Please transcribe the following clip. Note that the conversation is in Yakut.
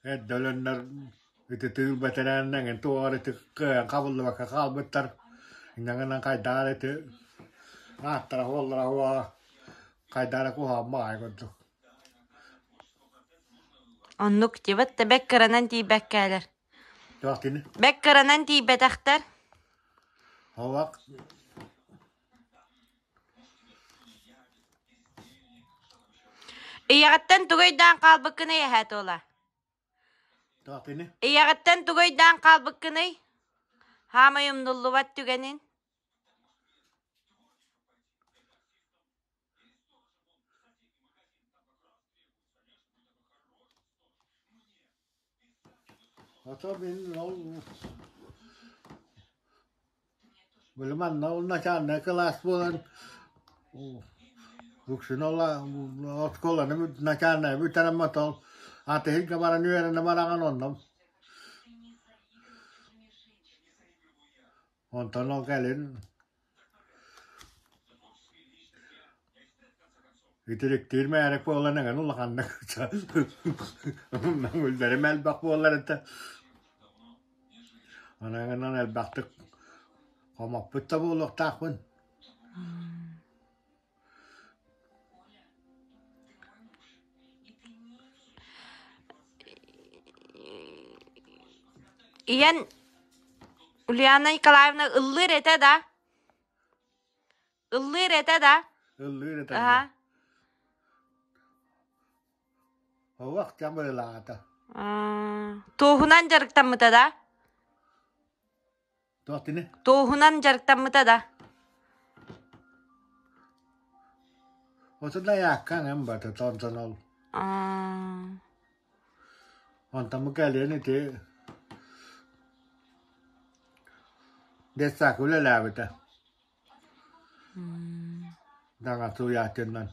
Эрдэ өлөннөр ити тыыл бэтэрээнинэн эҥин туох эрэ ити кыайан хабыллыбакка хаалбыттар. Инньэ гынан хайдах эрэ ити ааттара суоллара суоҕа хайдах эрэ куһаҕан баҕайы курдук. Оннук тибэт да бэк кыранан тиийбэккээлэр. Туох кини? Бэк кыранан тиийбэтэхтэр. Олох Ийэҕиттэн тугу өйдөөн хаалбыккыный эһээ Туола? Туох кини? Ийэҕиттэн тугу өйдөөн хаалбыккыный? Хаамай умнуллубат түгэнин. Ото мин ол били манна ол начальнай кылаас буолан үксүн ол оскуоланы начальнай бүтэрэн мотол атыһыгга баран үөрэнэ бараҕын онно онтон ол кэлин Итириктиир мээрик буолан эҥин улаханнык мөҥүллэрим элбэх буолар этэ. Онон элбэхтик хомоппут да буолуохтаахпын. Ийэн Ульяна Николаевна ыллыыр этэ да? Ыллыыр этэ да? Ыллыыр этэ. Аһа. Олох дьабыылаата. Туоһунан дьарыктаммыта да? Туох кини? Туоһунан дьарыктаммыта да? Оту да яаккаҥ эн бата тонтон ол. Онтон бу кэлиэн ити детсадка үлэлээбитэ. Даҥа сууйааччыннан.